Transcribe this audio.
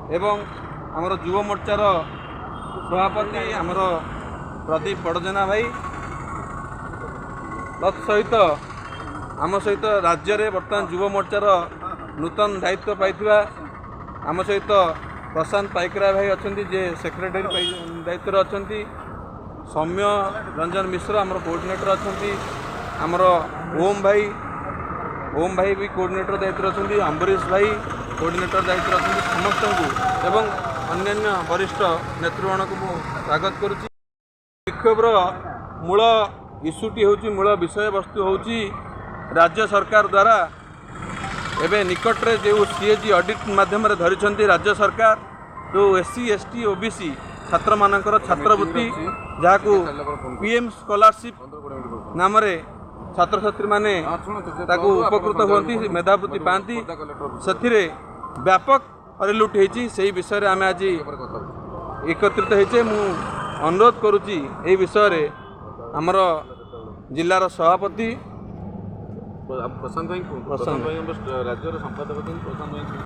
ଏବଂ ଆମର ଯୁବ ମୋର୍ଚ୍ଚାର ସଭାପତି ଆମର ପ୍ରଦୀପ ବଡ଼ଜେନା ଭାଇ, ତତ୍ ସହିତ ଆମ ସହିତ ରାଜ୍ୟରେ ବର୍ତ୍ତମାନ ଯୁବ ମୋର୍ଚ୍ଚାର ନୂତନ ଦାୟିତ୍ୱ ପାଇଥିବା ଆମ ସହିତ ପ୍ରଶାନ୍ତ ପାଇକରାୟ ଭାଇ ଅଛନ୍ତି, ଯିଏ ସେକ୍ରେଟାରୀ ଦାୟିତ୍ୱରେ ଅଛନ୍ତି। ସୌମ୍ୟ ରଞ୍ଜନ ମିଶ୍ର ଆମର କୋଅର୍ଡ଼ିନେଟର ଅଛନ୍ତି। ଆମର ଓମ୍ ଭାଇ ବି କୋଅର୍ଡ଼ିନେଟର ଦାୟିତ୍ୱରେ ଅଛନ୍ତି। ଅମ୍ବରୀଶ ଭାଇ କୋଅର୍ଡ଼ିନେଟର ଦାୟିତ୍ୱରେ ଅଛନ୍ତି। ସମସ୍ତଙ୍କୁ ଏବଂ ଅନ୍ୟାନ୍ୟ ବରିଷ୍ଠ ନେତୃଗଣକୁ ମୁଁ ସ୍ୱାଗତ କରୁଛି। ବିକ୍ଷୋଭର ମୂଳ ଇସ୍ୟୁଟି ହେଉଛି, ମୂଳ ବିଷୟବସ୍ତୁ ହେଉଛି, ରାଜ୍ୟ ସରକାର ଦ୍ୱାରା ଏବେ ନିକଟରେ ଯେଉଁ ସିଏଜି ଅଡ଼ିଟ୍ ମାଧ୍ୟମରେ ଧରିଛନ୍ତି ରାଜ୍ୟ ସରକାର, ଯେଉଁ ଏସ୍ ସି, ଏସ୍ ଟି, ଓ ବି ସି ଛାତ୍ରମାନଙ୍କର ଛାତ୍ରବୃତ୍ତି, ଯାହାକୁ ପିଏମ୍ ସ୍କଲାରସିପ୍ ନାମରେ ଛାତ୍ରଛାତ୍ରୀମାନେ ତାକୁ ଉପକୃତ ହୁଅନ୍ତି, ମେଧାବୃତ୍ତି ପାଆନ୍ତି, ସେଥିରେ ବ୍ୟାପକ ହରିଲୁଟ୍ ହେଇଛି। ସେଇ ବିଷୟରେ ଆମେ ଆଜି ଏକତ୍ରିତ ହେଇଛେ। ମୁଁ ଅନୁରୋଧ କରୁଛି, ଏହି ବିଷୟରେ ଆମର ଜିଲ୍ଲାର ସଭାପତି ପ୍ରଶାନ୍ତ ଭାଇ କୁହନ୍ତୁ। ପ୍ରଶାନ୍ତ। ପ୍ରଶାନ୍ତ ଭାଇ ଆମର ରାଜ୍ୟର ସମ୍ପାଦକ ଅଛନ୍ତି। ପ୍ରଶାନ୍ତ ଭାଇ।